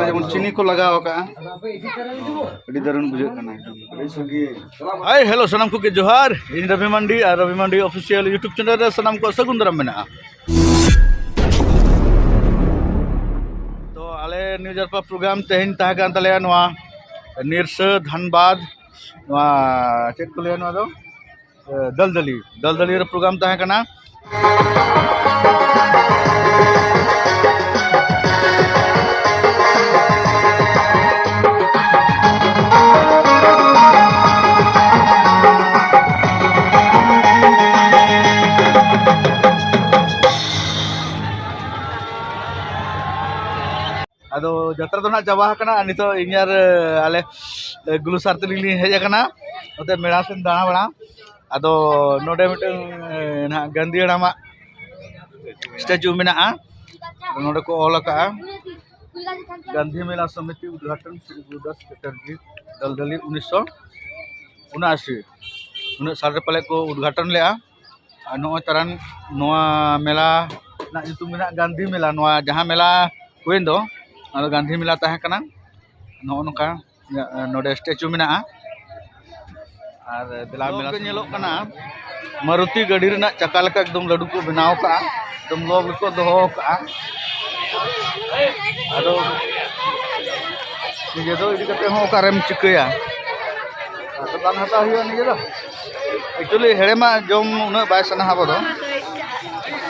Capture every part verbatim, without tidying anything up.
ᱡᱮᱢᱚᱱ ᱪᱤᱱᱤ ᱠᱚ ᱞᱟᱜᱟᱣ ᱟᱠᱟᱜᱼᱟ᱾ ᱟᱹᱰᱤ ᱫᱟᱨᱩᱱ ᱵᱩᱡᱷᱟᱹᱜ ᱠᱟᱱᱟ ᱮᱠᱫᱚᱢ᱾ ᱦᱟᱭ, ᱦᱮᱞᱳ, ᱥᱟᱱᱟᱢ ᱠᱚᱜᱮ ᱡᱚᱦᱟᱨ᱾ ᱤᱧ ᱨᱚᱵᱤ ᱢᱟᱱᱰᱤ ᱟᱨ ᱨᱚᱵᱤ ᱢᱟᱱᱰᱤ ᱚᱯᱷᱤᱥᱤᱭᱟᱞ YouTube ᱪᱮᱱᱮᱞ ᱨᱮ ᱥᱟᱱᱟᱢ ᱠᱚ ᱥᱟᱹᱜᱩᱱ ᱫᱟᱨᱟᱢ ᱢᱮᱱᱟᱜᱼᱟ᱾ ᱛᱚ, ᱟᱞᱮ ᱱᱤᱭᱩ ᱡᱟᱨᱯᱟ ᱯᱨᱳᱜᱨᱟᱢ ᱛᱮᱦᱮᱧ ᱛᱟᱦᱮᱸ ᱠᱟᱱ ᱛᱟᱞᱮᱭᱟ ᱱᱚᱣᱟ ᱱᱤᱨᱥᱟᱹ ᱫᱷᱟᱱᱵᱟᱫᱽ, ᱱᱚᱣᱟ ᱪᱮᱫ ᱠᱚ ᱞᱟᱹᱭᱟ ᱱᱚᱣᱟ ᱫᱚ? ᱫᱟᱞᱫᱟᱞᱤ, ᱫᱟᱞᱫᱟᱞᱤ ᱨᱮ ᱯᱨᱳᱜᱨᱟᱢ ᱛᱟᱦᱮᱸ ᱠᱟᱱᱟ᱾ ᱟᱫᱚ ᱡᱟᱛᱨᱟ ᱫᱚ ᱱᱟᱜ ᱪᱟᱵᱟ ᱟᱠᱟᱱᱟ᱾ ᱟᱨ ᱱᱤᱛᱚᱜ ᱤᱧ ᱟᱨ, ᱟᱞᱮ, ᱜᱩᱞᱩ ᱥᱟᱨ ᱛᱟᱹᱞᱤᱧ ᱞᱤᱧ ᱦᱮᱡ ᱟᱠᱟᱱᱟ ᱱᱚᱛᱮ ᱢᱮᱞᱟ ᱥᱮᱱ ᱫᱟᱬᱟ ᱵᱟᱲᱟ᱾ ᱟᱫᱚ ᱱᱚᱰᱮ ᱢᱤᱫᱴᱟᱝ, ᱮ, ᱱᱟᱦᱟᱜ ᱜᱟᱱᱫᱷᱤ ᱦᱟᱲᱟᱢᱟᱜ ᱥᱴᱮᱪᱩ ᱢᱮᱱᱟᱜᱼᱟ᱾ ᱱᱚᱰᱮ ᱠᱚ ᱚᱞ ᱟᱠᱟᱜᱼᱟ, "ᱜᱟᱱᱫᱷᱤ ᱢᱮᱞᱟ ᱥᱚᱢᱤᱛᱤ ᱩᱫᱽᱜᱷᱟᱴᱚᱱ ᱥᱨᱤ ᱜᱩᱨᱩᱫᱟᱥ ᱪᱟᱴᱟᱨᱡᱤ, ᱫᱟᱞᱫᱟᱞᱤ, ᱩᱱᱤᱥᱥᱚ ᱩᱱᱟᱥᱤ", ᱩᱱᱟᱹᱜ ᱥᱟᱞ ᱨᱮ ᱯᱟᱞᱮ ᱠᱚ ᱩᱫᱽᱜᱷᱟᱴᱚᱱ ᱞᱮᱜᱼᱟ᱾ ᱟᱨ ᱱᱚᱜᱼᱚᱭ ᱛᱟᱨᱟᱱ ᱱᱚᱣᱟ ᱢᱮᱞᱟ ᱨᱮᱱᱟᱜ ᱧᱩᱛᱩᱢ ᱢᱮᱱᱟᱜᱼᱟ ᱜᱟᱱᱫᱷᱤ ᱢᱮᱞᱟ᱾ ᱱᱚᱣᱟ ᱡᱟᱦᱟᱸ ᱢᱮᱞᱟ ᱦᱩᱭᱮᱱ ᱫᱚ, ᱚᱱᱟ ᱫᱚ ᱜᱟᱱᱫᱷᱤ ᱢᱮᱞᱟ ᱛᱟᱦᱮᱸ ᱠᱟᱱᱟ᱾ ᱱᱚᱜᱼᱚ ᱱᱚᱝᱠᱟ ᱱᱚᱰᱮ ᱥᱴᱮᱪᱩ ᱢᱮᱱᱟᱜᱼᱟ᱾ ᱟᱨ ᱫᱮᱞᱟ ᱢᱮᱞᱟ ᱧᱮᱞᱚᱜ ᱠᱟᱱᱟ, ᱢᱟᱨᱩᱛᱤ ᱜᱟᱹᱰᱤ ᱨᱮᱱᱟᱜ ᱪᱟᱠᱟ ᱞᱮᱠᱟ ᱮᱠᱫᱚᱢ ᱞᱟᱹᱰᱩ ᱠᱚ ᱵᱮᱱᱟᱣ ᱠᱟᱜᱼᱟ, ᱮᱠᱫᱚᱢ ᱞᱚᱜᱽ ᱜᱮᱠᱚ ᱫᱚᱦᱚ ᱠᱟᱜᱼᱟ᱾ ᱟᱫᱚ ᱱᱤᱡᱮ ᱫᱚ ᱤᱫᱤ ᱠᱟᱛᱮ ᱦᱚᱸ ᱚᱠᱟᱨᱮᱢ ᱪᱤᱠᱟᱹᱭᱟ? ᱟᱫᱚ ᱵᱟᱝ ᱦᱟᱛᱟᱣ ᱦᱩᱭᱩᱜᱼᱟ ᱱᱤᱡᱮ ᱫᱚ᱾ ᱮᱠᱪᱩᱭᱮᱞᱤ ᱦᱮᱲᱮᱢᱟᱜ ᱡᱚᱢ ᱩᱱᱟᱹᱜ ᱵᱟᱭ ᱥᱟᱱᱟᱣᱟ ᱟᱵᱚ ᱫᱚ,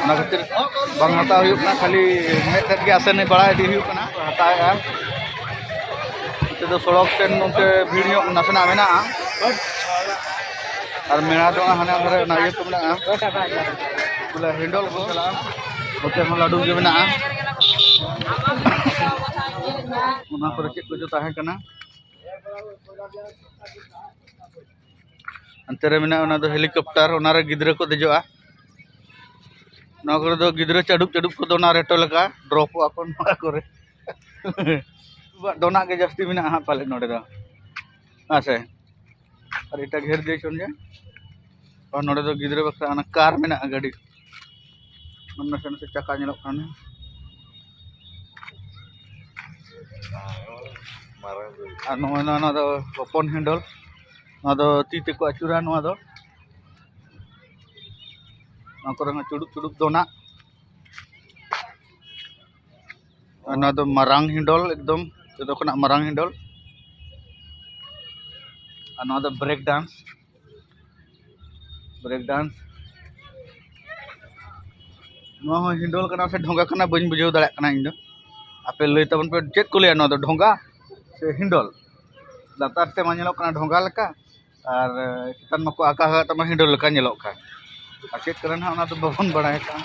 ᱚᱱᱟ ᱠᱷᱟᱹᱛᱤᱨ ᱵᱟᱝ ᱦᱟᱛᱟᱣ ᱦᱩᱭᱩᱜ ᱠᱟᱱᱟ᱾ ᱠᱷᱟᱹᱞᱤ ᱢᱮᱫ ᱛᱮᱫ ᱜᱮ ᱟᱥᱮᱱ ᱵᱟᱲᱟ ᱤᱫᱤ ᱦᱩᱭᱩᱜ ᱠᱟᱱᱟ᱾ ᱦᱟᱛᱟᱣᱮᱫᱼᱟ᱾ ᱱᱚᱛᱮ ᱫᱚ ᱥᱚᱲᱚᱠ ᱴᱷᱮᱱ ᱱᱚᱛᱮ ᱵᱷᱤᱲ ᱧᱚᱜ ᱱᱟᱥᱮᱱᱟᱜ ᱢᱮᱱᱟᱜᱼᱟ᱾ ᱟᱨ ᱢᱮᱞᱟ ᱫᱚ ᱦᱟᱱᱟ ᱫᱷᱟᱨᱮ ᱚᱱᱟ ᱤᱭᱟᱹ ᱠᱚ ᱢᱮᱱᱟᱜᱼᱟ, ᱵᱚᱞᱮ ᱦᱮᱱᱰᱚᱞ ᱠᱚ ᱪᱟᱞᱟᱜᱼᱟ᱾ ᱱᱚᱛᱮ ᱦᱚᱸ ᱞᱟᱹᱰᱩ ᱜᱮ ᱢᱮᱱᱟᱜᱼᱟ᱾ ᱚᱱᱟ ᱠᱚᱨᱮ ᱪᱮᱫ ᱠᱚᱪᱚ ᱛᱟᱦᱮᱸ ᱠᱟᱱᱟ᱾ ᱦᱟᱱᱛᱮ ᱨᱮ ᱢᱮᱱᱟᱜᱼᱟ ᱚᱱᱟ ᱫᱚ ᱦᱮᱞᱤᱠᱚᱯᱴᱟᱨ, ᱚᱱᱟᱨᱮ ᱜᱤᱫᱽᱨᱟᱹ ᱠᱚ ᱫᱮᱡᱚᱜᱼᱟ᱾ ᱱᱚᱣᱟ ᱠᱚᱨᱮ ᱫᱚ ᱜᱤᱫᱽᱨᱟᱹ ᱪᱟᱹᱰᱩᱵ ᱪᱟᱹᱰᱩᱵ ᱠᱚ ᱫᱚᱱᱟ ᱨᱮᱴᱚ ᱞᱮᱠᱟ, ᱰᱨᱚᱯᱚᱜ ᱟᱠᱚ ᱱᱚᱣᱟ ᱠᱚᱨᱮ᱾ ᱫᱚᱱᱟᱜ ᱜᱮ ᱡᱟᱹᱥᱛᱤ ᱢᱮᱱᱟᱜᱼᱟ ᱦᱟᱸᱜ ᱯᱟᱞᱮᱫ ᱱᱚᱰᱮ ᱫᱚ, ᱦᱮᱸ ᱥᱮ? ᱟᱨ ᱮᱴᱟᱜ ᱰᱷᱮᱨ ᱫᱮᱡ ᱠᱷᱚᱱ ᱜᱮ᱾ ᱟᱨ ᱱᱚᱰᱮ ᱫᱚ ᱜᱤᱫᱽᱨᱟᱹ ᱵᱟᱠᱷᱨᱟ ᱚᱱᱟ ᱠᱟᱨ ᱢᱮᱱᱟᱜᱼᱟ, ᱜᱟᱹᱰᱤ᱾ ᱱᱟᱥᱮ ᱱᱟᱥᱮ ᱪᱟᱠᱟ ᱧᱮᱞᱚᱜ ᱠᱟᱱᱟ᱾ ᱟᱨ ᱱᱚᱜᱼᱚᱭ ᱱᱚᱣᱟ, ᱱᱚᱣᱟ ᱫᱚ ᱦᱚᱯᱚᱱ ᱦᱮᱱᱰᱚᱞ, ᱱᱚᱣᱟ ᱫᱚ ᱛᱤ ᱛᱮᱠᱚ ᱟᱹᱪᱩᱨᱟ᱾ ᱱᱚᱣᱟ ᱫᱚ ᱱᱚᱣᱟ ᱠᱚᱨᱮ ᱦᱚᱸ ᱪᱩᱰᱩᱵ ᱪᱩᱰᱩᱵ ᱫᱚᱱᱟᱜ᱾ ᱟᱨ ᱱᱚᱣᱟ ᱫᱚ ᱢᱟᱨᱟᱝ ᱦᱮᱱᱰᱚᱞ, ᱮᱠᱫᱚᱢ ᱡᱚᱛᱚ ᱠᱷᱚᱱᱟᱜ ᱢᱟᱨᱟᱝ ᱦᱮᱱᱰᱚᱞ᱾ ᱟᱨ ᱱᱚᱣᱟ ᱫᱚ ᱵᱨᱮᱠ ᱰᱟᱱᱥ, ᱵᱨᱮᱠ ᱰᱟᱱᱥ᱾ ᱱᱚᱣᱟ ᱦᱚᱸ ᱦᱮᱱᱰᱚᱞ ᱠᱟᱱᱟ ᱥᱮ ᱰᱷᱚᱸᱜᱟ ᱠᱟᱱᱟ, ᱵᱟᱹᱧ ᱵᱩᱡᱷᱟᱹᱣ ᱫᱟᱲᱮᱭᱟᱜ ᱠᱟᱱᱟ ᱤᱧ ᱫᱚ᱾ ᱟᱯᱮ ᱞᱟᱹᱭ ᱛᱟᱵᱚᱱ ᱯᱮ, ᱪᱮᱫ ᱠᱚ ᱞᱟᱹᱭᱟ, ᱱᱚᱣᱟ ᱫᱚ ᱰᱷᱚᱸᱜᱟ ᱥᱮ ᱦᱮᱱᱰᱚᱞ? ᱞᱟᱛᱟᱨ ᱛᱮ ᱢᱟ ᱧᱮᱞᱚᱜ ᱠᱟᱱᱟ ᱰᱷᱚᱸᱜᱟ ᱞᱮᱠᱟ, ᱟᱨ ᱪᱮᱛᱟᱱ ᱢᱟᱠᱚ ᱟᱠᱟ ᱟᱠᱟᱫ ᱛᱟᱢᱟ ᱦᱮᱱᱰᱚᱞ ᱞᱮᱠᱟ ᱧᱮᱞᱚᱜ ᱠᱟᱱ᱾ ᱟᱨ ᱪᱮᱫ ᱠᱟᱱᱟ ᱱᱟᱦᱟᱜ, ᱚᱱᱟ ᱫᱚ ᱵᱟᱵᱚᱱ ᱵᱟᱲᱟᱭ ᱠᱟᱱ᱾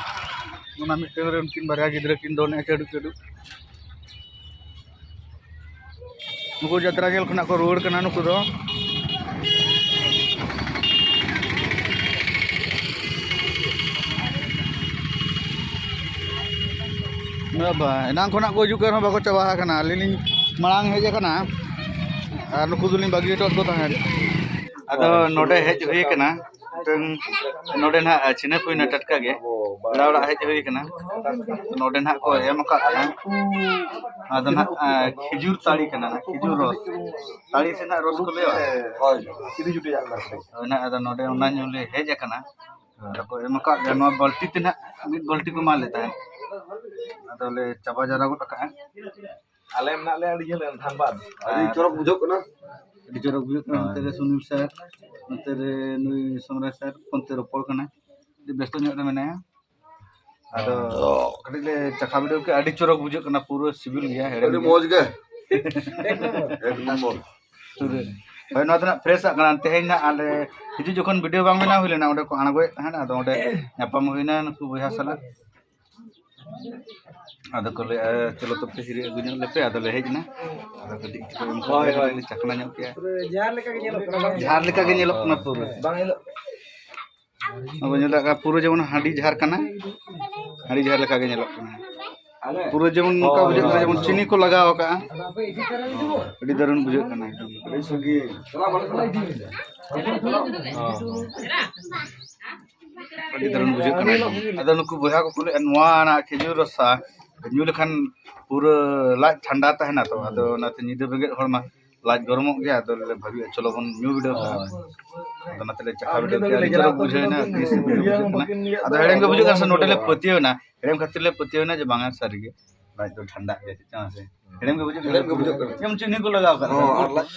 ᱚᱱᱟ ᱢᱤᱫᱴᱟᱝ ᱨᱮ ᱩᱱᱠᱤᱱ ᱵᱟᱨᱭᱟ ᱜᱤᱫᱽᱨᱟᱹ ᱠᱤᱱ ᱫᱚᱱᱮᱜᱼᱟ ᱪᱟᱹᱰᱩ ᱪᱟᱹᱰᱩ᱾ ᱱᱩᱠᱩ ᱡᱟᱛᱨᱟ ᱧᱮᱞ ᱠᱷᱚᱱᱟᱜ ᱠᱚ ᱨᱩᱣᱟᱹᱲ ᱠᱟᱱᱟ ᱱᱩᱠᱩ ᱫᱚ᱾ ᱵᱟᱵᱟ, ᱮᱱᱟᱝ ᱠᱷᱚᱱᱟᱜ ᱠᱚ ᱦᱤᱡᱩᱜ ᱠᱟᱱ ᱨᱮᱦᱚᱸ ᱵᱟᱠᱚ ᱪᱟᱵᱟ ᱟᱠᱟᱱᱟ᱾ ᱟᱹᱞᱤᱧ ᱞᱤᱧ ᱢᱟᱲᱟᱝ ᱦᱮᱡ ᱟᱠᱟᱱᱟ ᱟᱨ ᱱᱩᱠᱩ ᱫᱚᱞᱤᱧ ᱵᱟᱹᱜᱤ ᱦᱚᱴᱚ ᱠᱟᱫ ᱠᱚ ᱛᱟᱦᱮᱸᱫ᱾ ᱟᱫᱚ ᱱᱚᱰᱮ ᱦᱮᱡ ᱦᱩᱭ ᱟᱠᱟᱱᱟ, ᱢᱤᱫᱴᱟᱝ ᱱᱚᱰᱮ ᱱᱟᱦᱟᱜ ᱪᱷᱤᱱᱟᱹᱯ ᱦᱩᱭᱱᱟ ᱴᱟᱴᱠᱟ ᱜᱮ, ᱯᱮᱲᱟ ᱚᱲᱟᱜ ᱦᱮᱡ ᱦᱩᱭ ᱟᱠᱟᱱᱟ᱾ ᱱᱚᱰᱮ ᱱᱟᱦᱟᱜ ᱠᱚ ᱮᱢ ᱟᱠᱟᱫ ᱞᱮᱭᱟ, ᱟᱫᱚ ᱱᱟᱦᱟᱜ ᱠᱷᱤᱡᱩᱨ ᱛᱟᱹᱲᱤ ᱠᱟᱱᱟ, ᱠᱷᱤᱡᱩᱨ ᱨᱚᱥ, ᱛᱟᱹᱲᱤ ᱥᱮ ᱱᱟᱦᱟᱜ ᱨᱚᱥ ᱠᱚ ᱞᱟᱹᱭᱟ᱾ ᱦᱳᱭ, ᱠᱷᱤᱡᱩᱨ ᱡᱩᱴᱤ ᱪᱟᱜ ᱠᱟᱱᱟ ᱥᱮ? ᱦᱳᱭ ᱱᱟᱦᱟᱜ, ᱟᱫᱚ ᱱᱚᱰᱮ ᱚᱱᱟ ᱧᱩ ᱞᱮ ᱦᱮᱡ ᱟᱠᱟᱱᱟ᱾ ᱟᱫᱚ ᱠᱚ ᱮᱢ ᱟᱠᱟᱫ ᱞᱮᱭᱟ ᱱᱚᱣᱟ ᱵᱟᱹᱞᱛᱤ ᱛᱮ ᱱᱟᱦᱟᱜ, ᱢᱤᱫ ᱵᱟᱹᱞᱛᱤ ᱠᱚ ᱮᱢᱟ ᱞᱮ ᱛᱟᱦᱮᱸᱫ, ᱟᱫᱚ ᱞᱮ ᱪᱟᱵᱟ ᱡᱟᱣᱨᱟ ᱜᱚᱫ ᱟᱠᱟᱫᱼᱟ᱾ ᱟᱞᱮ ᱢᱮᱱᱟᱜ ᱞᱮᱭᱟ ᱟᱹᱰᱤ ᱡᱷᱟᱹᱞ ᱨᱮ, ᱫᱷᱟᱱᱵᱟᱫᱽ᱾ ᱟᱹᱰᱤ ᱪᱚᱨᱚᱠ ᱵᱩᱡᱷᱟᱹᱜ ᱠᱟᱱᱟ᱾ ᱟᱹᱰᱤ ᱪᱚᱨᱚᱠ ᱵᱩᱡᱷᱟᱹᱜ ᱠᱟᱱᱟ᱾ ᱦᱳᱭ᱾ ᱱᱚᱛᱮ ᱨᱮ ᱥᱩᱱᱤᱞ ᱥᱟᱨ, ᱱᱚᱛᱮ ᱨᱮ ᱱᱩᱭ ᱥᱚᱢᱨᱟᱭ ᱥᱟᱨ, ᱯᱷᱳᱱ ᱛᱮ ᱨᱚᱯᱚᱲ ᱠᱟᱱᱟᱭ, ᱟᱹᱰᱤ ᱵᱮᱥᱛᱚ ᱧᱚᱜ ᱨᱮ ᱢᱮᱱᱟᱭᱟ᱾ ᱟᱫᱚ ᱠᱟᱹᱴᱤᱡ ᱞᱮ ᱪᱟᱠᱷᱟ ᱵᱤᱰᱟᱹᱣ ᱠᱮᱫᱼᱟ, ᱟᱹᱰᱤ ᱪᱚᱨᱚᱠ ᱵᱩᱡᱷᱟᱹᱜ ᱠᱟᱱᱟ, ᱯᱩᱨᱟᱹ ᱥᱤᱵᱤᱞ ᱜᱮᱭᱟ, ᱦᱮᱲᱮᱢ ᱟᱹᱰᱤ ᱜᱮᱭᱟ᱾ ᱢᱚᱡᱽ ᱜᱮ᱾ ᱮᱠ ᱱᱚᱢᱵᱚᱨ᱾ ᱯᱩᱨᱟᱹ᱾ ᱦᱳᱭ, ᱱᱚᱣᱟ ᱫᱚ ᱱᱟᱜ ᱯᱷᱨᱮᱥ ᱟᱜ ᱠᱟᱱᱟ᱾ ᱛᱮᱦᱮᱧ ᱱᱟᱜ ᱟᱞᱮ ᱦᱤᱡᱩᱜ ᱡᱚᱠᱷᱚᱱ ᱵᱷᱤᱰᱤᱭᱳ ᱵᱟᱝ ᱵᱮᱱᱟᱣ ᱦᱩᱭ ᱞᱮᱱᱟ, ᱚᱸᱰᱮ ᱠᱚ ᱟᱬᱜᱚᱭᱮᱫ ᱛᱟᱦᱮᱸᱫ, ᱟᱫᱚ ᱚᱸᱰᱮ ᱧᱟᱯᱟᱢ ᱦᱩᱭᱱᱟ ᱱᱩᱠᱩ ᱵᱚᱭᱦᱟ ᱥᱟᱞᱟᱜ᱾ ᱟᱫᱚ ᱠᱚ ᱞᱟᱹᱭᱟ, "ᱪᱚᱞᱚ ᱛᱚᱵᱮ ᱦᱤᱨᱤ ᱟᱹᱜᱩ ᱧᱚᱜ ᱞᱮᱯᱮ", ᱟᱫᱚ ᱞᱮ ᱦᱮᱡ ᱮᱱᱟ᱾ ᱟᱫᱚ ᱠᱟᱹᱴᱤᱡ ᱠᱚ ᱮᱢ ᱠᱟᱜ ᱞᱮᱭᱟ, ᱦᱳᱭ, ᱦᱳᱭ᱾ ᱠᱟᱹᱴᱤᱡ ᱞᱮ ᱪᱟᱠᱷᱱᱟ ᱧᱚᱜ ᱠᱮᱜᱼᱟ᱾ ᱯᱩᱨᱟᱹ ᱡᱟᱦᱟᱸ ᱞᱮᱠᱟ ᱜᱮ ᱧᱮᱞᱚᱜ ᱠᱟᱱᱟ ᱯᱩᱨᱟᱹ᱾ ᱵᱟᱝ ᱧᱮᱞᱚᱜ᱾ ᱟᱵᱚ ᱧᱮᱞ ᱫᱟᱲᱮᱭᱟᱜ ᱠᱟᱱᱟ, ᱯᱩᱨᱟᱹ ᱡᱮᱢᱚᱱ ᱦᱟᱺᱰᱤ ᱡᱟᱦᱟᱨ ᱠᱟᱱᱟ, ᱦᱟᱺᱰᱤ ᱡᱟᱦᱟᱨ ᱞᱮᱠᱟ ᱜᱮ ᱧᱮᱞᱚᱜ ᱠᱟᱱᱟ᱾ ᱯᱩᱨᱟᱹ ᱡᱮᱢᱚᱱ ᱱᱚᱝᱠᱟ ᱵᱩᱡᱷᱟᱹᱜ ᱠᱟᱱᱟ, ᱡᱮᱢᱚᱱ ᱪᱤᱱᱤ ᱠᱚ ᱞᱟᱜᱟᱣ ᱟᱠᱟᱜᱼᱟ᱾ ᱟᱹᱰᱤ ᱫᱟᱨᱩᱱ ᱵᱩᱡᱷᱟᱹᱜ ᱠᱟᱱᱟ ᱮᱠᱫᱚᱢ᱾ ᱟᱹᱰᱤ ᱫᱟᱨᱩᱱ ᱵᱩᱡᱷᱟᱹᱜ ᱠᱟᱱᱟ ᱮᱠᱫᱚᱢ᱾ ᱟᱫᱚ ᱱᱩᱠᱩ ᱵᱚᱭᱦᱟ ᱠᱚᱠᱚ ᱞᱟᱹᱭᱮᱫᱼᱟ, ᱱᱚᱣᱟ ᱨᱮᱱᱟᱜ ᱠᱷᱤᱡᱩᱨ ᱨᱟᱥᱟ ᱧᱩ ᱞᱮᱠᱷᱟᱱ ᱯᱩᱨᱟᱹ ᱞᱟᱡ ᱴᱷᱟᱱᱰᱟ ᱛᱟᱦᱮᱱᱟ ᱛᱚ, ᱟᱫᱚ ᱚᱱᱟᱛᱮ ᱧᱤᱫᱟᱹ ᱵᱮᱸᱜᱮᱫ ᱦᱚᱲ ᱢᱟ ᱞᱟᱡ ᱜᱚᱨᱚᱢᱚᱜ ᱜᱮᱭᱟ, ᱟᱫᱚ ᱞᱮ ᱵᱷᱟᱵᱤᱭᱟ ᱪᱚᱞᱚ ᱵᱚᱱ ᱧᱩ ᱵᱤᱰᱟᱹᱣ ᱠᱟᱜᱼᱟ᱾ ᱦᱳᱭ᱾ ᱟᱫᱚ ᱚᱱᱟᱛᱮ ᱞᱮ ᱪᱟᱠᱷᱟ ᱵᱤᱰᱟᱹᱣ ᱠᱮᱜᱼᱟ, ᱟᱹᱰᱤ ᱪᱚᱨᱚᱠ ᱵᱩᱡᱷᱟᱹᱣ ᱮᱱᱟ, ᱟᱹᱰᱤ ᱥᱤᱵᱤᱞ ᱜᱮ ᱵᱩᱡᱷᱟᱹᱜ ᱠᱟᱱᱟ᱾ ᱟᱫᱚ ᱦᱮᱲᱮᱢ ᱜᱮ ᱵᱩᱡᱷᱟᱹᱜ ᱠᱟᱱᱟ ᱥᱮ, ᱱᱚᱰᱮ ᱞᱮ ᱯᱟᱹᱛᱭᱟᱹᱣ ᱮᱱᱟ, ᱦᱮᱲᱮᱢ ᱠᱷᱟᱹᱛᱤᱨ ᱞᱮ ᱯᱟᱹᱛᱭᱟᱹᱣ ᱮᱱᱟ ᱡᱮ ᱵᱟᱝᱟ ᱥᱟᱹᱨᱤ ᱜᱮ ᱞᱟᱡ ᱫᱚ ᱴᱷᱟᱱᱰᱟᱜ ᱜᱮᱭᱟ, ᱪᱮᱫ ᱪᱚᱝ ᱦᱮᱸ ᱥᱮ᱾ ᱦᱮᱲᱮᱢ ᱜᱮ ᱵᱩᱡᱷᱟᱹᱜ ᱠᱟᱱᱟ᱾ ᱦᱮᱲᱮᱢ ᱜᱮ ᱵᱩᱡᱷᱟᱹᱜ ᱠᱟᱱᱟ᱾ ᱮᱢ ᱪᱤᱱᱤ ᱠᱚ ᱞᱟᱜᱟᱣ ᱠᱟᱜ ᱦᱚᱸ, ᱠᱟᱱᱟ᱾ ᱟᱨ ᱞᱟᱡ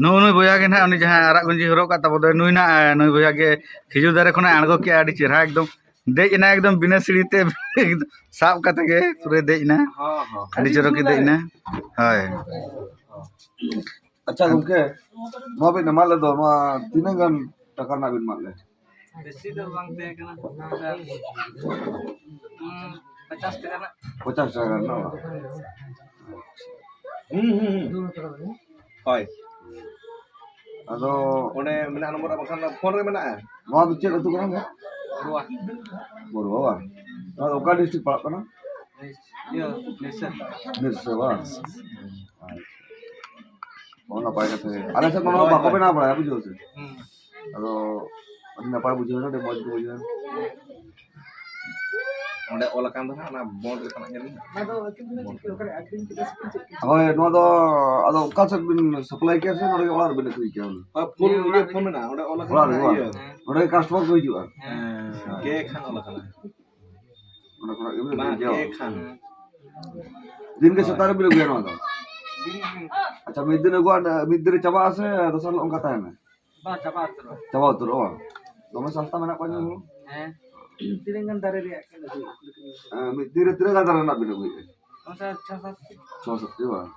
ᱱᱩᱜᱼᱩ ᱱᱩᱭ ᱵᱚᱭᱦᱟ ᱜᱮ ᱱᱟᱦᱟᱜ, ᱩᱱᱤ ᱡᱟᱦᱟᱸᱭ ᱟᱨᱟᱜ ᱜᱮᱧᱡᱤ ᱦᱚᱨᱚᱜ ᱠᱟᱜ ᱛᱟᱵᱚ ᱫᱚᱭ, ᱱᱩᱭ ᱱᱟᱦᱟᱜ, ᱱᱩᱭ ᱵᱚᱭᱦᱟ ᱜᱮ ᱠᱷᱤᱡᱩᱨ ᱫᱟᱨᱮ ᱠᱷᱚᱱᱟᱜ ᱟᱬᱜᱚ ᱠᱮᱜᱼᱟ, ᱟᱹᱰᱤ ᱪᱮᱦᱨᱟ ᱮᱠᱫᱚᱢ ᱫᱮᱡ ᱮᱱᱟ, ᱮᱠᱫᱚᱢ ᱵᱤᱱᱟᱹ ᱥᱤᱲᱤ ᱛᱮ ᱥᱟᱵ ᱠᱟᱛᱮ ᱜᱮ ᱯᱩᱨᱟᱹ ᱫᱮᱡ ᱮᱱᱟ᱾ ᱦᱚᱸ, ᱦᱚᱸ᱾ ᱟᱹᱰᱤ ᱪᱚᱨᱚᱠ ᱜᱮ ᱫᱮᱡ ᱮᱱᱟ᱾ ᱦᱳᱭ᱾ ᱟᱪᱪᱷᱟ ᱜᱚᱢᱠᱮ, ᱱᱚᱣᱟ ᱵᱤᱱ ᱮᱢᱟᱜ ᱞᱮᱫ ᱫᱚ, ᱱᱚᱣᱟ ᱛᱤᱱᱟᱹᱜ ᱜᱟᱱ ᱴᱟᱠᱟ ᱨᱮᱱᱟᱜ ᱵᱤᱱ ᱮᱢᱟᱜ ᱞᱮᱫ? ᱵᱮᱥᱤ ᱫᱚ ᱵᱟᱝ ᱛᱟᱦᱮᱸ ᱠᱟᱱᱟ, ᱦᱩᱸ, ᱯᱚᱪᱟᱥ ᱴᱟᱠᱟ ᱨᱮᱱᱟᱜ᱾ ᱯᱚᱪᱟᱥ ᱴᱟᱠᱟ ᱨᱮᱱᱟᱜ ᱵᱟᱝ? ᱦᱩᱸ, ᱦᱩᱸ, ᱦᱩᱸ᱾ ᱦᱳᱭ᱾ ᱟᱫᱚ ᱚᱸᱰᱮ ᱢᱮᱱᱟᱜᱼᱟ ᱱᱚᱢᱵᱚᱨ, ᱵᱟᱠᱷᱟᱱ ᱯᱷᱳᱱ ᱨᱮ ᱢᱮᱱᱟᱜᱼᱟ᱾ ᱱᱚᱣᱟ ᱫᱚ ᱪᱮᱫ ᱟᱹᱛᱩ ᱠᱟᱱᱟ ᱜᱚ? ᱵᱚᱨᱩᱣᱟ᱾ ᱵᱚᱨᱩᱣᱟ ᱵᱟᱝ? ᱱᱚᱣᱟ ᱫᱚ ᱚᱠᱟ ᱰᱤᱥᱴᱨᱤᱠᱴ ᱯᱟᱲᱟᱜ ᱠᱟᱱᱟ? ᱤᱭᱟᱹ, ᱱᱤᱨᱥᱟᱹ᱾ ᱱᱤᱨᱥᱟᱹ ᱵᱟᱝ? ᱟᱪᱪᱷᱟ᱾ ᱚ, ᱱᱟᱯᱟᱭ ᱠᱟᱛᱷᱟ ᱜᱮ᱾ ᱟᱞᱮ ᱥᱮᱫ ᱢᱟ ᱱᱚᱣᱟ ᱦᱳᱭ, ᱵᱟᱠᱚ ᱦᱳᱭ᱾ ᱵᱮᱱᱟᱣ ᱵᱟᱲᱟᱭᱟ, ᱵᱩᱡᱷᱟᱹᱣ ᱥᱮ? ᱦᱩᱸ᱾ ᱟᱫᱚ ᱟᱹᱰᱤ ᱱᱟᱯᱟᱭ ᱵᱩᱡᱷᱟᱹᱣ ᱮᱱᱟ, ᱟᱹᱰᱤ ᱢᱚᱡᱽ ᱜᱮ ᱵᱩᱡᱷᱟᱹᱣ ᱮᱱᱟ᱾ ᱚᱸᱰᱮ ᱚᱞ ᱟᱠᱟᱱ ᱫᱚ ᱦᱟᱸᱜ ᱚᱱᱟ ᱵᱚᱱᱰ ᱞᱮᱠᱟᱱᱟᱜ ᱧᱮᱞ ᱢᱮ᱾ ᱚᱱᱟ ᱫᱚ ᱟᱹᱠᱷᱨᱤᱧ ᱠᱮᱫᱟ ᱥᱮ ᱯᱮ ᱪᱮᱫ ᱠᱮᱫᱟ? ᱦᱳᱭ, ᱱᱚᱣᱟ ᱫᱚ ᱟᱫᱚ ᱚᱠᱟ ᱥᱮᱫ ᱵᱤᱱ ᱥᱟᱯᱞᱟᱭ ᱠᱮᱭᱟ ᱥᱮ ᱱᱚᱰᱮ ᱜᱮ ᱚᱲᱟᱜ ᱨᱮᱵᱤᱱ ᱟᱹᱠᱷᱨᱤᱧ ᱠᱮᱭᱟ? ᱦᱳᱭ, ᱯᱷᱳᱱ, ᱦᱮᱸ, ᱤᱭᱟᱹ ᱚᱲᱟᱜ ᱯᱷᱳᱱ ᱨᱮ᱾ ᱢᱮᱱᱟᱜᱼᱟ, ᱚᱸᱰᱮ ᱚᱞ ᱟᱠᱟᱱᱟ ᱚᱲᱟᱜ ᱨᱮ ᱵᱟᱝ? ᱤᱭᱟᱹ᱾ ᱦᱮᱸ᱾ ᱱᱚᱰᱮ ᱜᱮ ᱠᱟᱥᱴᱚᱢᱟᱨ ᱠᱚ ᱦᱤᱡᱩᱜᱼᱟ? ᱦᱮᱸ, ᱦᱮᱸ᱾ ᱠᱮ ᱠᱷᱟᱱ ᱚᱞ ᱟᱠᱟᱱᱟ᱾ ᱚᱸᱰᱮ ᱠᱷᱚᱱᱟᱜ ᱜᱮᱵᱤᱱ ᱵᱟᱝ, ᱤᱫᱤᱭᱟ? ᱠᱮ ᱠᱷᱟᱱ᱾ ᱫᱤᱱ ᱜᱮ ᱦᱳᱭ᱾ ᱥᱮᱛᱟᱜ ᱨᱮᱵᱤᱱ ᱟᱹᱜᱩᱭᱟ ᱱᱚᱣᱟ ᱫᱚ? ᱫᱤᱱ ᱜᱮ᱾ ᱟᱪᱪᱷᱟ, ᱢᱤᱫ ᱫᱤᱱ ᱟᱹᱜᱩᱣᱟᱜ, ᱢᱤᱫ ᱫᱤᱱ ᱨᱮ ᱪᱟᱵᱟᱜᱼᱟ ᱥᱮ ᱫᱚᱥᱟᱨ ᱦᱤᱞᱳᱜ ᱚᱱᱠᱟ ᱛᱟᱦᱮᱱᱟ? ᱵᱟᱝ, ᱪᱟᱵᱟ ᱩᱛᱟᱹᱨᱚᱜᱼᱟ᱾ ᱪᱟᱵᱟ ᱩᱛᱟᱹᱨᱚᱜᱼᱟ ᱵᱟᱝ? ᱫᱚᱢᱮ ᱥᱟᱥᱛᱟ ᱢᱮᱱᱟᱜ ᱠᱚᱣᱟ ᱧᱩ ᱦᱚᱲ᱾ ᱦᱮᱸ᱾ ᱛᱤᱱᱟᱹᱜ ᱜᱟᱱ ᱫᱟᱨᱮ ᱨᱮᱭᱟᱜ ᱠᱤᱱ ᱟᱹᱜᱩᱭᱟ? ᱦᱮᱸ, ᱢᱤᱫ ᱫᱤᱱ ᱨᱮ ᱛᱤᱱᱟᱹᱜ ᱜᱟᱱ ᱫᱟᱨᱮ ᱨᱮᱱᱟᱜ ᱵᱤᱱ ᱟᱹᱜᱩᱭᱮᱫᱼᱟ? ᱚᱱᱠᱟ ᱪᱷᱚ ᱥᱟᱛ ᱴᱤ᱾ ᱪᱷᱚ ᱥᱟᱛ ᱴᱤ ᱵᱟᱝ?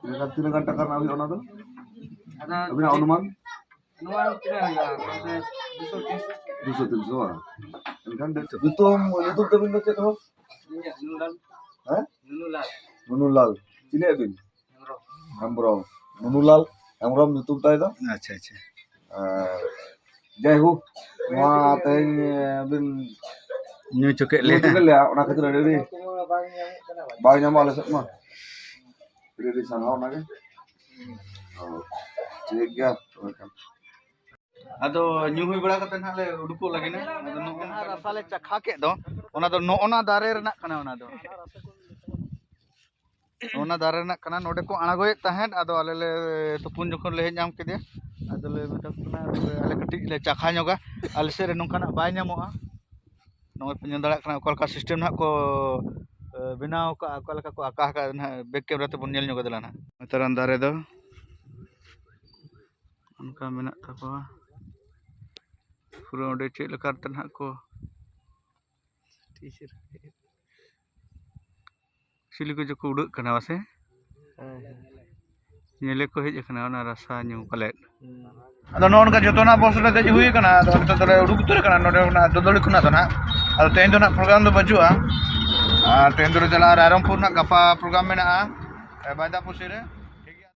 ᱮᱱᱠᱷᱟᱱ ᱛᱤᱱᱟᱹᱜ ᱜᱟᱱ ᱴᱟᱠᱟ ᱨᱮᱱᱟᱜ ᱦᱩᱭᱩᱜᱼᱟ ᱚᱱᱟ ᱫᱚ? ᱟᱫᱚ ᱟᱹᱵᱤᱱᱟᱜ ᱪᱮᱫ ᱚᱱᱩᱢᱟᱱ? ᱱᱚᱣᱟ ᱛᱤᱱᱟᱹᱜ ᱦᱩᱭᱩᱜᱼᱟ? ᱢᱟᱥᱮ ᱫᱩᱥᱚ ᱛᱤᱱᱥᱚ᱾ ᱫᱩᱥᱚ ᱛᱤᱱᱥᱚ ᱵᱟᱝ? ᱮᱱᱠᱷᱟᱱ ᱧᱩᱛᱩᱢ, ᱧᱩᱛᱩᱢ ᱛᱟᱵᱤᱱ ᱫᱚ ᱪᱮᱫ ᱦᱚᱸ? ᱤᱧᱟᱹᱜ ᱱᱩᱱᱩᱞᱟᱞ᱾ ᱦᱮᱸ? ᱱᱩᱱᱩᱞᱟᱞ᱾ ᱱᱩᱱᱩᱞᱟᱞ᱾ ᱪᱤᱞᱤ ᱟᱹᱵᱤᱱ? ᱦᱮᱢᱵᱨᱚᱢ᱾ ᱦᱮᱢᱵᱨᱚᱢ᱾ ᱱᱩᱱᱩᱞᱟᱞ ᱦᱮᱢᱵᱨᱚᱢ ᱧᱩᱛᱩᱢ ᱛᱟᱭ ᱫᱚ᱾ ᱟᱪᱪᱷᱟ, ᱟᱪᱪᱷᱟ᱾ ᱟᱨ ᱡᱟᱭᱦᱳᱠ, ᱱᱚᱣᱟ ᱛᱮᱦᱮᱧ ᱵᱤᱱ ᱧᱩ ᱦᱚᱪᱚ ᱠᱮᱫ ᱧᱩ ᱞᱮᱭᱟ᱾ ᱦᱚᱪᱚ ᱠᱮᱫ ᱞᱮᱭᱟ, ᱚᱱᱟ ᱠᱷᱟᱹᱛᱤᱨ ᱟᱹᱰᱤ, ᱟᱹᱰᱤ ᱵᱟᱝ ᱧᱟᱢᱚᱜ ᱟᱞᱮ ᱥᱮᱫ ᱢᱟ᱾ ᱟᱹᱰᱤ, ᱟᱹᱰᱤ ᱥᱟᱨᱦᱟᱣ ᱚᱱᱟᱜᱮ᱾ ᱚ, ᱴᱷᱤᱠ ᱜᱮᱭᱟ, ᱛᱚᱵᱮ ᱠᱷᱟᱱ᱾ ᱟᱫᱚ ᱧᱩ ᱦᱩᱭ ᱵᱟᱲᱟ ᱠᱟᱛᱮ ᱱᱟᱦᱟᱜ ᱞᱮ ᱩᱰᱩᱠᱚᱜ ᱞᱟᱹᱜᱤᱫ ᱱᱟ᱾ ᱟᱫᱚ ᱱᱚᱜᱼᱚ ᱱᱚᱝᱠᱟ ᱨᱟᱥᱟ ᱞᱮ ᱪᱟᱠᱷᱟ ᱠᱮᱫ ᱫᱚ, ᱚᱱᱟ ᱫᱚ ᱱᱚᱜᱼᱚ ᱱᱟ ᱫᱟᱨᱮ ᱨᱮᱱᱟᱜ ᱠᱟᱱᱟ᱾ ᱚᱱᱟ ᱫᱚ ᱚᱱᱟ ᱫᱟᱨᱮ ᱨᱮᱱᱟᱜ ᱠᱟᱱᱟ᱾ ᱱᱚᱰᱮ ᱠᱚ ᱟᱬᱜᱚᱭᱮᱫ ᱛᱟᱦᱮᱸᱫ, ᱟᱫᱚ ᱟᱞᱮ ᱞᱮ ᱛᱩᱯᱩᱱ ᱡᱚᱠᱷᱚᱱ ᱞᱮ ᱦᱮᱡ ᱧᱟᱢ ᱠᱮᱫᱮᱭᱟ, ᱟᱫᱚ ᱞᱮ ᱢᱮᱛᱟ ᱠᱚ ᱠᱟᱱᱟ, "ᱟᱞᱮ ᱠᱟᱹᱴᱤᱡ ᱞᱮ ᱪᱟᱠᱷᱟ ᱧᱚᱜᱟ, ᱟᱞᱮ ᱥᱮᱫ ᱨᱮ ᱱᱚᱝᱠᱟᱱᱟᱜ ᱵᱟᱭ ᱧᱟᱢᱚᱜᱼᱟ, ᱱᱚᱜᱼᱚᱭ ᱯᱮ ᱧᱮᱞ ᱫᱟᱲᱮᱭᱟᱜ ᱠᱟᱱᱟ ᱚᱠᱟ ᱞᱮᱠᱟ ᱥᱤᱥᱴᱮᱢ ᱱᱟᱦᱟᱜ ᱠᱚ ᱮ, ᱵᱮᱱᱟᱣ ᱠᱟᱜᱼᱟ, ᱚᱠᱟ ᱞᱮᱠᱟ ᱠᱚ ᱟᱸᱠᱟ ᱟᱠᱟᱫ ᱱᱟᱦᱟᱜ, ᱵᱮᱠ ᱠᱮᱢᱮᱨᱟ ᱛᱮᱵᱚᱱ ᱧᱮᱞ ᱧᱚᱜ ᱠᱟᱫᱟ ᱱᱟᱦᱟᱜ᱾ ᱱᱮᱛᱟᱨᱟᱱ ᱫᱟᱨᱮ ᱫᱚ ᱚᱱᱠᱟ ᱢᱮᱱᱟᱜ ᱛᱟᱠᱚᱣᱟ, ᱯᱩᱨᱟᱹ ᱚᱸᱰᱮ ᱪᱮᱫ ᱞᱮᱠᱟᱛᱮ ᱱᱟᱦᱟᱜ ᱠᱚ ᱪᱤᱞᱤ ᱠᱚᱪᱚ ᱠᱚ ᱩᱰᱟᱹᱜ ᱠᱟᱱᱟ ᱯᱟᱥᱮ, ᱧᱮᱞᱮ ᱠᱚ ᱦᱮᱡ ᱟᱠᱟᱱᱟ ᱚᱱᱟ ᱨᱟᱥᱟ ᱧᱩ ᱯᱟᱞᱮᱫ᱾ ᱟᱫᱚ ᱱᱚᱜᱼᱚ ᱱᱚᱝᱠᱟ ᱡᱚᱛᱚᱱᱟᱜ ᱵᱚᱥ ᱨᱮ ᱫᱮᱡ ᱦᱩᱭ ᱟᱠᱟᱱᱟ᱾ ᱟᱫᱚ ᱱᱤᱛᱚᱜ ᱫᱚᱞᱮ ᱩᱰᱩᱠ ᱩᱛᱟᱹᱨ ᱟᱠᱟᱱᱟ ᱱᱚᱰᱮ ᱠᱷᱚᱱᱟᱜ, ᱫᱚᱫᱚᱞᱤ ᱠᱷᱚᱱᱟᱜ ᱫᱚ ᱱᱟᱦᱟᱜ᱾ ᱟᱫᱚ ᱛᱮᱦᱮᱧ ᱫᱚ ᱱᱟᱦᱟᱜ ᱯᱨᱳᱜᱨᱟᱢ ᱫᱚ ᱵᱟᱹᱪᱩᱜᱼᱟ, ᱟᱨ ᱛᱮᱦᱮᱧ ᱫᱚᱞᱮ ᱪᱟᱞᱟᱜᱼᱟ ᱨᱟᱭᱨᱚᱝᱯᱩᱨ ᱱᱟᱦᱟᱜ, ᱜᱟᱯᱟ ᱯᱨᱳᱜᱨᱟᱢ ᱢᱮᱱᱟᱜᱼᱟ ᱵᱟᱭᱫᱟᱯᱩᱥᱤ ᱨᱮ᱾